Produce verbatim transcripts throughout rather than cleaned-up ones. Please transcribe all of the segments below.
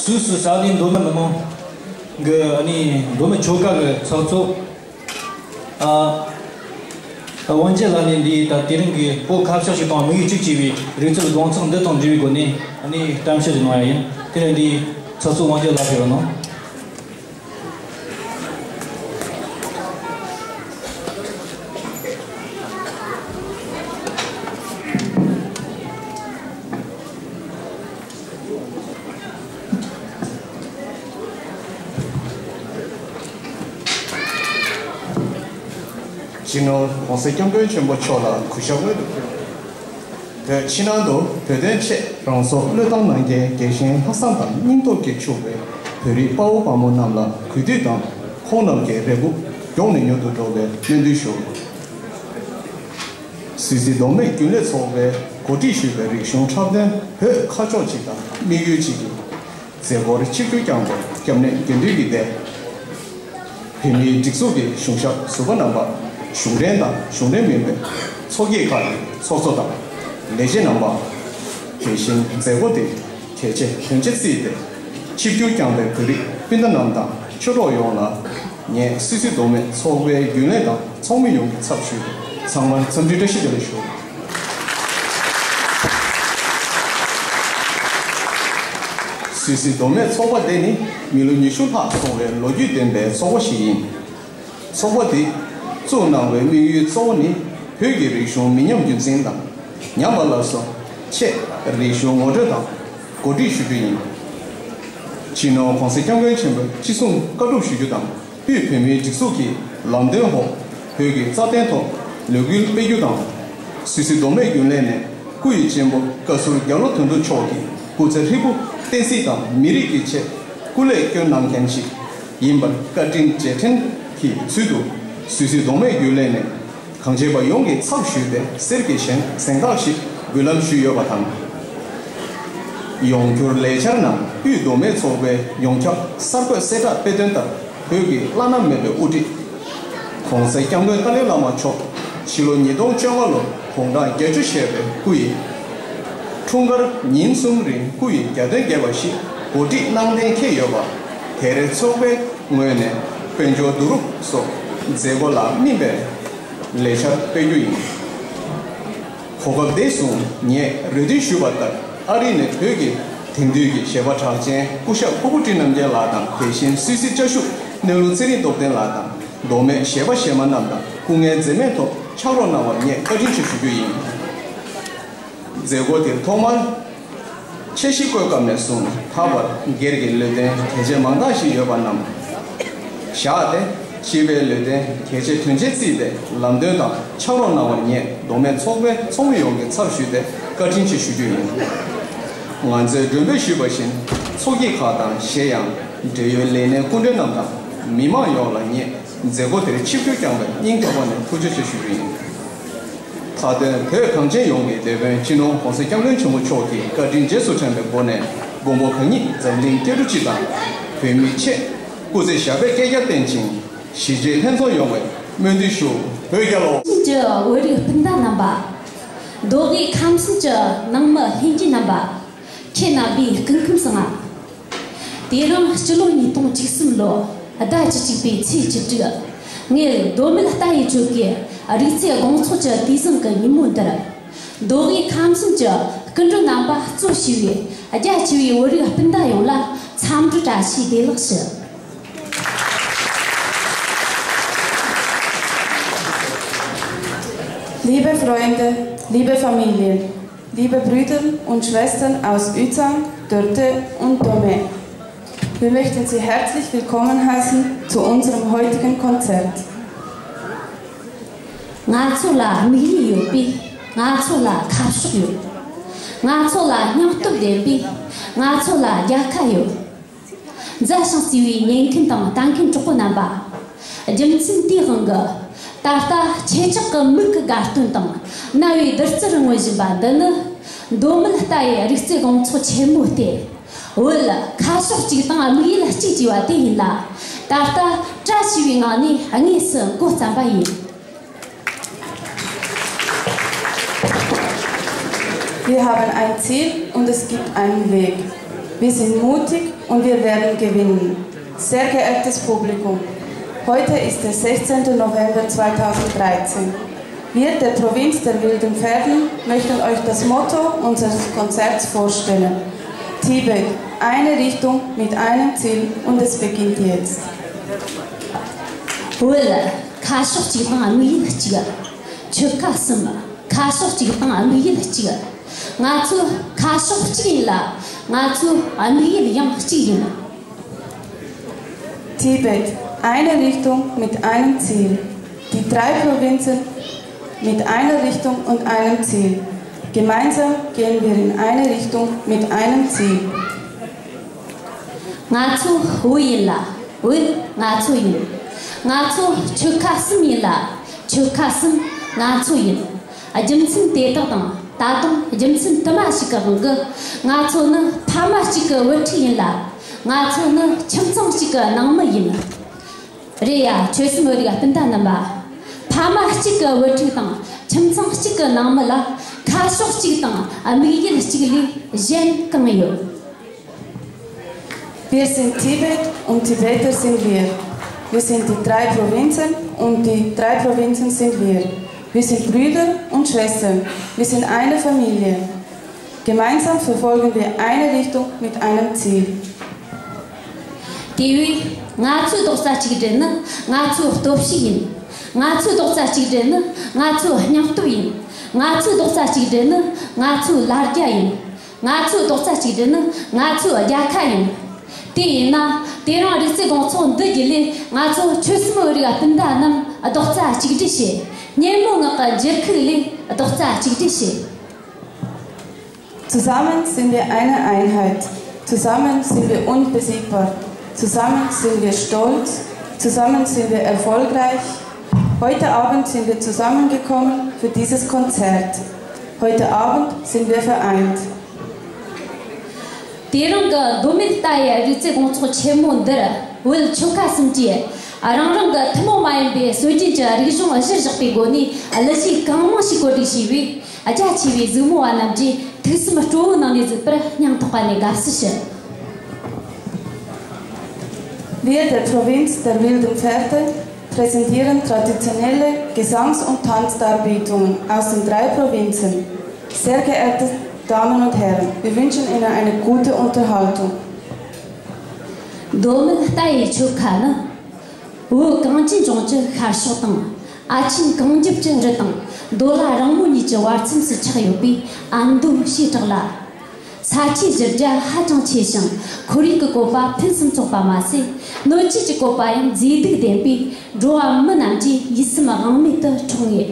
དུས་སུ་ས་གནས་མདོ་སྨད་མི་མང་གི་ཨ་ནི་མདོ་སྨད་ཆོལ་ཁ་གི་ཚོགས་གཙོ། ཨ། དབང་རྒྱལ་ལགས་ནས་འདི་ད་དེ་རིང་གི་བོད་ཁ་ཕྱོགས་ཤིག་དང་དམིགས་ཡུལ་གཅིག་ཅེས་པའི་རིག་རྩལ་དགོང་ཚོགས་འདི་དང་འབྲེལ་བའི་སྒོ་ནས་ཨ་ནི་གཏམ་བཤད་ཅིག་གནང་ཡ་ཡིན། དེ་ལས་འདི་ཚོགས་གཙོ་དབང་རྒྱལ་ལགས་ཕེབས་རོགས་གནང་། སྤྱི་ནོར་༸གོང་ས་༸སྐྱབས་མགོན་ཆེན་པོ་མཆོག་ལ་གུས་ཞབས་སྔོན་དུ་ཕུལ། བོད་ཕྱི་ནང་དུ་བོད་དོན་ཆེད་རང་སྲོག་བློས་བཏང་གནང་མཁན་རྒྱལ་གཞན་ལྷག་བསམ་དང་སྙིང་སྟོབས་ཀྱིས་ཕྱུག་པའི་བོད་རིགས་དཔའ་བོ་དཔའ་མོ་རྣམས་ལ་གུས་འདུད་དང་ཁོང་རྣམས་ཀྱི་རེ་སྒུག་མགྱོགས་ནས་མྱུར་དུ་འགྲོ་བའི་སྨོན་འདུན་ཞུ། སུད་སི་མདོ་སྨད་རྒྱུན་ལས་ཚོགས་པས་གོ་སྒྲིག་ཞུས་པའི་རིག་གཞུང་འཁྲབ་སྟོན་བོད་ཁ་ཕྱོགས་གཅིག་དང་དམིགས་ཡུལ་གཅིག་གི་མཛད་སྒོར་ཆིབས་བསྒྱུར་བསྐྱངས་པའི་སྐྱབས་གནས་དགེ་འདུན་གྱིས་བསྡད། བོད་མིའི་སྒྲིག་འཛུགས་ཀྱི་གཞུང་ཞབས་ཟུར་པ་རྣམ་པ། གཞུང་འབྲེལ་དང་གཞུང་འབྲེལ་མིན་པའི་ཚོགས་སྐྱིད་ཁག་གི་ཚོགས་གཙོ་དང་ལས་བྱེད་རྣམ་པ། དེ་བཞིན་མཛད་སྒོ་དེ་གལ་ཆེ་དོན་ཆེ་བརྩིས་ཏེ་ཆིབས་བསྒྱུར་བསྐྱངས་པའི་བོད་རིགས་སྤུན་ཟླ་རྣམས་དང་ཆོས་གྲོགས་ཡོངས་ལ་ངས་སུད་སི་མདོ་སྨད་ཚོགས་པའི་རྒྱུན་ལས་དང་ཚོགས་མི་ཡོངས་ཀྱི་ཚབ་ཞུས་ཏེ་ཚང་མར་འཚམས་འདྲི་བཀྲ་ཤིས་བདེ་ལེགས་ཞུ། སུད་སི་མདོ་སྨད་ཚོགས་པ་དེ་ནི་མི་ལོ་ཉི་ཤུ་ལྷག་སོང་བའི་ལོ་རྒྱུས་ལྡན་པའི་ཚོགས་པ་ཞིག་ཡིན། ཚོགས་པ་འདི་བཙུགས་གནང་བའི་དམིགས་ཡུལ་གཙོ་བོ་ནི་བོད་ཀྱི་རིག་གཞུང་མི་ཉམས་རྒྱུན་འཛིན་དང་ཉམས་པ་སླར་གསོ་ཆེད་རིག་གཞུང་ངོ་སྤྲོད་དང་གོ་སྒྲིག་ཞུ་རྒྱུ་ཡིན། སྤྱི་ནོར་༸གོང་ས་༸སྐྱབས་མགོན་ཆེན་པོས་ཅི་གསུང་བཀའ་སྒྲུབ་ཞུ་རྒྱུ་དང་དབུས་བོད་མིའི་སྒྲིག་འཛུགས་ཀྱི་ལམ་སྟོན་འོག་བོད་ཀྱི་རྩ་དོན་ཐོག་ལས་འགུལ་སྤེལ་རྒྱུ་དང་། སུད་སི་མདོ་སྨད་རྒྱུན་ལས་ནས་སྐུ་ཡི་གཅེན་པོ་བཀའ་ཟུར་རྒྱ་ལོ་དོན་གྲུབ་མཆོག་གི་སྐུ་ཚེ་ཧྲིལ་པོ་བསྟན་སྲིད་དང་མི་རིགས་ཀྱི་ཆེད་སྐུ་ལས་བསྐྱོན་གནང་མཁན་ཞིག་ཡིན་པར་བཀའ་དྲིན་རྗེས་དྲན་གྱི་ཚུལ་དུ་སུད་སི་མདོ་སྨད་རྒྱུན་ལས་ནས་གང་བྱེད་པ་ཡོངས་ཀྱི་ཚབ་ཞུས་ཏེ་གསེར་གྱི་ཞལ་གཟེངས་རྟགས་ཤིག་འབུལ་ལམ་ཞུས་ཡོད་པ་དང་། ཡོངས་གྱུར་ལས་འཆར་ནང་དབུས་མདོ་སྨད་ཚོགས་པའི་ཡོངས་ཁྱབ་གསར་འགོད་གསལ་བསྒྲགས་དཔེ་སྟོན་ལྟར། བོད་ཀྱི་བླ་ན་མེད་པའི་དབུ་ཁྲིད་༸གོང་ས་༸སྐྱབས་མགོན་ཏཱ་ལའི་བླ་མ་མཆོག་ཕྱི་ལོ་ཉིས་སྟོང་བཅོ་ལྔ་ལོར་དགུང་གྲངས་བརྒྱད་ཅུ་བཞེས་པའི་སྐུ་ཡི་འཁྲུངས་སྐར་ཉིན་གསུམ་རིང་སྐུ་ཡི་གྱ་སྟོན་རྒྱས་པ་ཞིག་གོ་སྒྲིག་གནང་གཏན་འཁེལ་ཡོད་པ། དེར་ཚོགས་པའི་ངོས་ནས་དཔལ་འབྱོར་བསྡུ་རུབ་སོགས་མཛད་སྒོ་ལ་སྨིན་པའི་ལས་འཆར་སྤེལ་རྒྱུ་ཡིན། གོ་སྐབས་འདི་བཟུང་ངས་རེ་འདུན་ཞུས་པ་ལྟར་ཨ་རི་ནས་བོད་ཀྱི་དེང་དུས་ཀྱི་གཞས་པ་གྲགས་ཅན་སྐུ་ཞབས་ཕུར་བུ་བཀྲིས་རྣམ་རྒྱལ་ལགས་དང་། དེ་བཞིན་སུད་སི་བཀྲ་ཤིས་སྣོད་ལུང་ཚེ་རིང་སྟོབས་ལྡན་ལགས་དང་། མདོ་སྨད་གཞས་པ་གཞས་མ་རྣམས་དང་སྐུ་ངལ་འཛེམས་མེད་ཐོག་ཕྱག་རོགས་གནང་བར་ངས་བཀའ་དྲིན་ཆེ་ཞུ་རྒྱུ་ཡིན། མཛད་སྒོ་དེར་ཐོག་མར་འཆར་གཞི་བཀོད་སྐབས་ནས་བཟུང་ད་བར་སྒེར་གྱི་ལས་དོན་གལ་ཆེ་མང་དག་ཞིག་ཡོད་པ་རྣམས་བཞག་སྟེ། སྤྱི་པའི་ལས་དོན་གལ་ཆེ་དོན་ཆེ་བརྩིས་ཏེ་ལམ་སྟོན་དང་ཕྱག་རོགས་གནང་བར་ངས་མདོ་སྨད་ཚོགས་པའི་ཚོགས་མི་ཡོངས་ཀྱི་ཚབ་ཞུས་ཏེ་བཀའ་དྲིན་ཆེ་ཞུ་རྒྱུ་ཡིན། ང་ཚོས་མགྲོན་འབོད་ཞུས་པ་བཞིན་ཚོགས་སྐྱིད་ཁག་དང་གཞན་ཡང་འབྲེལ་ཡོད་ལས་སྣེ་སྐུ་མགྲོན་རྣམས་དང་མི་མང་ཡོངས་ལ་ངས་མཛད་སྒོ་དེར་ཆིབས་བསྒྱུར་བསྐྱངས་པའི་སྙིང་ཐག་པ་ནས་ཐུགས་རྗེ་ཆེ་ཞུ་རྒྱུ་ཡིན། མཐའ་དོན་བོད་གངས་ཅན་ཡོངས་ཀྱི་དེད་དཔོན་སྤྱི་ནོར་༸གོང་ས་༸སྐྱབས་མགོན་ཆེན་པོ་མཆོག་གི་བཀའ་དྲིན་རྗེས་སུ་དྲན་པའི་སྒོ་ནས་མགོན་པོ་གང་ཉིད་འཛམ་གླིང་སྐྱེ་འགྲོ་སྤྱི་དང་བོད་མིའི་ཆེད་སྐུ་ཚེ་ཞབས་པད་བསྐལ་བརྒྱར་བརྟན་ཅིང་གཞིས་བྱེས་ལྷན་ཚོགས་ཡོངས་བའི་སྨོན་འདུན་ཞུ། བོད་རྒྱལ་ལོ། གཅིག་གི་བོད་རིགས་སྤུན་ཟླ་རྣམ་པ། མདོ་དབུས་ཁམས་གསུམ་གྱི་ནང་མི་ལྷན་རྒྱས་རྣམ་པ། ཁྱེད་རྣམ་པའི་སྐུ་ཁམས་བཟང་ང་། དེ་རིང་སྤྱི་ལོ་ཉིས་སྟོང་བཅུ་གསུམ་ལོ་ཟླ་བཅུ་གཅིག་པའི་ཚེས་བཅུ་དྲུག་ངེད་མདོ་སྨད་རྟ་ཡི་ཆོལ་ཁའི་རིག་རྩལ་དགོང་ཚོགས་ཀྱི་དུས་བཟང་གི་ཉིན་མོ་འདིར། མདོ་དབུས་ཁམས་གསུམ་གྱི་སྐུ་མགྲོན་རྣམ་པ་གཙོ་བྱས་པའི་རྒྱ་ཆེ་བའི་བོད་རིགས་སྤུན་ཟླ་ཡོངས་ལ་འཚམས་འདྲི་བཀྲ་ཤིས་བདེ་ལེགས་ཞུ། Liebe Freunde, liebe Familien, liebe Brüder und Schwestern aus Özang, Dörte und Dome. Wir möchten Sie herzlich willkommen heißen zu unserem heutigen Konzert. ང་ཚོ་ལ་དམིགས་ཡུལ་ཡོད་པས་ང་ཚོ་ལ་ཁ་ཕྱོགས་ཡོད། ང་ཚོ་ལ་སྙིང་སྟོབས་ལྡན་པས་ང་ཚོ་ལ་རྒྱལ་ཁ་ཡོད། མཛའ་ཞིང་བརྩེ་བའི་ཉན་མཁན་དང་ལྟ་མཁན་གྲོགས་པོ་རྣམ་པ། རྒྱུ་མཚན་དེའི་དབང་གིས་ད་ལྟ་ཁྱེད་ཅག་གི་མིག་གི་དགའ་སྟོན་དང་རྣ་བའི་བདུད་རྩི་རུ་མངོན་བཞིན་པ་འདི་ནི་མདོ་སྨད་རྟ་ཡི་རིག་རྩལ་དགོང་ཚོགས་ཆེན་མོ་སྟེ། བོད་ཁ་ཕྱོགས་གཅིག་དང་དམིགས་ཡུལ་གཅིག་ཅེས་པ་དེ་ཡིན་ལ། ད་ལྟ་བཀྲ་ཤིས་པའི་ངང་ནས་དངོས་སུ་འགོ་བརྩམས་པ་ཡིན། Wir haben ein Ziel und es gibt einen Weg. Wir sind mutig Und wir werden gewinnen. Sehr geehrtes Publikum, heute ist der sechzehnte November zweitausenddreizehn. Wir der Provinz der Wilden Pferden möchten euch das Motto unseres Konzerts vorstellen. Tibet, eine Richtung mit einem Ziel und es beginnt jetzt. བོད། ཁ་ཕྱོགས་གཅིག་དང་དམིགས་ཡུལ་གཅིག་ཆོལ་ཁ་གསུམ། ཁ་ཕྱོགས་གཅིག་དང་དམིགས་ཡུལ་གཅིག་ང་ཚོ་ཁ་ཕྱོགས་གཅིག་ཡིན་ལ། ང་ཚོའི་དམིགས་ཡུལ་ཡང་གཅིག་ཡིན། Tibet, eine Richtung mit einem Ziel. Die drei Provinzen mit einer Richtung und einem Ziel. Gemeinsam gehen wir in eine Richtung mit einem Ziel. ང་ཚོ་བོད་ཡིན་ལ། བོད་ང་ཚོ་ཡིན། ང་ཚོ་ཆོལ་ཁ་གསུམ་ཡིན་ལ། ཆོལ་ཁ་གསུམ་ང་ཚོ་ཡིན། རྒྱུ་མཚན་དེ་དག་དང་ད་དུང་རྒྱུ་མཚན་དུ་མ་ཞིག་གི་དབང་གིས་ང་ཚོ་ནི་ཕ་མ་གཅིག་གི་བུ་ཕྲུག་ཡིན་ལ། ང་ཚོ་ནི་ཁྱིམ་ཚང་གཅིག་གི་ནང་མི་ཡིན། རེད་ཡ། ཆོལ་གསུམ་བོད་རིགས་སྤུན་ཟླ་རྣམ་པ། ཕ་མ་གཅིག་གི་བུ་ཕྲུག་དང་ཁྱིམ་ཚང་གཅིག་གི་ནང་མི་ལ་ཁ་ཕྱོགས་གཅིག་དང་དམིགས་ཡུལ་གཅིག་ལས་གཞན་གང་ཡོད། Wir sind Tibet und Tibeter sind wir. Wir sind die drei Provinzen und die drei Provinzen sind wir. Wir sind Brüder und Schwestern. Wir sind eine Familie. Gemeinsam verfolgen wir eine Richtung mit einem Ziel. དེ་བས་ང་ཚོའི་རྡོག་རྩ་གཅིག་སྒྲིལ་ནི་ང་ཚོའི་སྟོབས་ཤུགས་ཡིན། ང་ཚོའི་རྡོག་རྩ་གཅིག་སྒྲིལ་ནི་ང་ཚོའི་སྙིང་སྟོབས་ཡིན། ང་ཚོའི་རྡོག་རྩ་གཅིག་སྒྲིལ་ནི་ང་ཚོའི་ལ་རྒྱ་ཡིན། ང་ཚོའི་རྡོག་རྩ་གཅིག་སྒྲིལ་ནི་ང་ཚོའི་རྒྱལ་ཁ་ཡིན། དེ་ཡིན་ན། དེ་རིང་རིག་རྩལ་དགོང་ཚོགས་འདི་བརྒྱུད་ལས་ང་ཚོ་ཆོལ་གསུམ་བོད་རིགས་སྤུན་ཟླ་རྣམས་རྡོག་རྩ་གཅིག་སྒྲིལ་བྱེད། ཉོན་མོངས་ངག་གི་འགྱུར་ཁུག་ལས་རྡོག་རྩ་གཅིག་སྒྲིལ་བྱེད། Zusammen sind wir eine Einheit. Zusammen sind wir unbesiegbar. Zusammen sind wir stolz. Zusammen sind wir erfolgreich. Heute Abend sind wir zusammengekommen für dieses Konzert. Heute Abend sind wir vereint. དེ་རིང་གི་མདོ་སྨད་རྟ་ཡི་རིག་རྩལ་དགོང་ཚོགས་ཆེན་མོ་འདིར་བོད་ཆོལ་ཁ་གསུམ་གྱིས་རང་རང་གི་ཐུན་མོང་མ་ཡིན་པའི་སྲོལ་རྒྱུན་གྱི་རིག་གཞུང་གཞིར་བཞག་པའི་སྒོ་ནས་གླུ་གཞས་གང་མང་ཞིག་གོ་སྒྲིག་བྱས་པས། རྒྱ་ཆེ་བའི་གཟིགས་མོ་བ་རྣམས་ཀྱིས་ཐུགས་སེམས་སྤྲོ་བོའི་ངང་ནས་གཟིགས་པར་སྙིང་ཐག་པ་ནས་དགའ་བསུ་ཞུ། Wir der Provinz der Wilden Pferde präsentieren traditionelle Gesangs- und Tanzdarbietungen aus den drei Provinzen. Sehr geehrte Damen und Herren, wir wünschen Ihnen eine gute Unterhaltung. མདོ་སྨད་རྟ་ཡི་ཆོལ་ཁ་ནི། བོད་གངས་ཅན་ལྗོངས་ཀྱི་ཤར་ཕྱོགས་དང་། ཨ་ཆེན་གངས་རྒྱབ་ཀྱི་རི་དང་མདོ་ལ་རིང་མོ་གཉིས་ཀྱི་བར་མཚམས་སུ་ཆགས་ཡོད་པའི་ཨ་མདོའི་བྱེ་བྲག་ལ། ས་ཆའི་གཞི་རྒྱ་ཧ་ཅང་ཆེ་ཞིང་ཁོར་ཡུག་གི་བཀོད་པ་ཕུན་སུམ་ཚོགས་པ་མ་ཟད། སྣོད་བཅུད་ཀྱི་བཀོད་པ་ཡང་མཛེས་སྡུག་ལྡན་པས་འགྲོ་བ་མི་རྣམས་ཀྱི་ཡིད་སེམས་དབང་མེད་དུ་འཕྲོག་ངེས།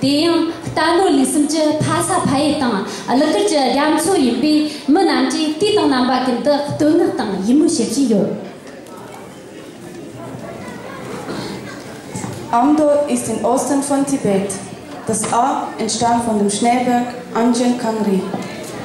དེ་ཡང་རྟ་ནོར་ལུག་གསུམ་གྱི་ཕ་ས་ཕ་ཡུལ་དང་གླུ་གར་གྱི་རྒྱ་མཚོ་ཡིན་པས་མི་རྣམས་ཀྱིས་དུས་དང་རྣམ་པ་ཀུན་ཏུ་བསྟོད་བསྔགས་དང་ཡིད་སྨོན་བྱེད་བཞིན་ཡོད། Amdo ist im Osten von Tibet. Das A entstammt von dem Schneeberg Anjen Kangri.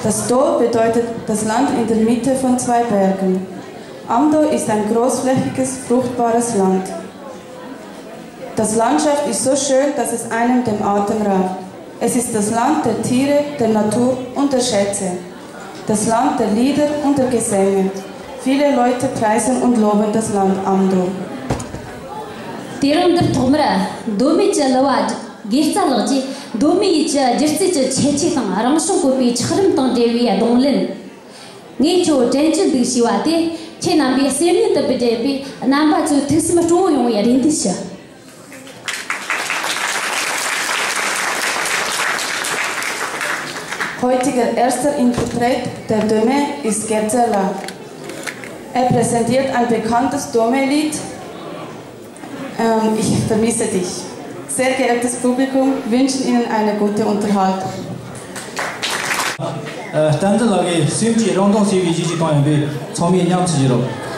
Das Do bedeutet das Land in der Mitte von zwei Bergen. Amdo ist ein großflächiges, fruchtbares Land. Das Landschaft ist so schön, dass es einem den Atem raubt. Es ist das Land der Tiere, der Natur und der Schätze. Das Land der Lieder und der Gesänge. Viele Leute preisen und loben das Land Amdo. དེ་རིང་འདིར་ཐོག་མར་མདོ་སྨད་ཀྱི་གླུ་བ་དགེ་རྩ་ལགས་ཀྱིས་མདོ་སྨད་ཡུལ་གྱི་སྒྱུ་རྩལ་གྱི་ཁྱད་ཆོས་དང་རང་བྱུང་བཀོད་པའི་ཆགས་རིམ་དང་འབྲེལ་བའི་རྡུང་ལེན། ངས་ཁྱོད་དྲན་གྱི་འདུག་ཞེས་པ་དེ་ཁྱེད་རྣམ་པས་སེམས་ཉིད་དུ་བརྗེད་པའི་རྣམ་པ་ཚོའི་ཐུགས་སེམས་སྤྲོ་བོ་ཡོང་བའི་རེ་འདུན་ཞུ། Heutiger erster Interpret der Dome ist Gerzela. Er präsentiert ein bekanntes Dome-Lied. Ähm, ich vermisse dich. Sehr geehrtes Publikum, wünschen Ihnen eine gute Unterhaltung. ཨ། བསྟན་འཛིན་ལགས་ཀྱིས་སེམས་ཀྱི་རང་མདངས་ཟེར་བའི་གཞས་ཤིག་བཏང་ཡོད་པས་ཚང་མས་མཉམ་དུ་གཟིགས་རོགས།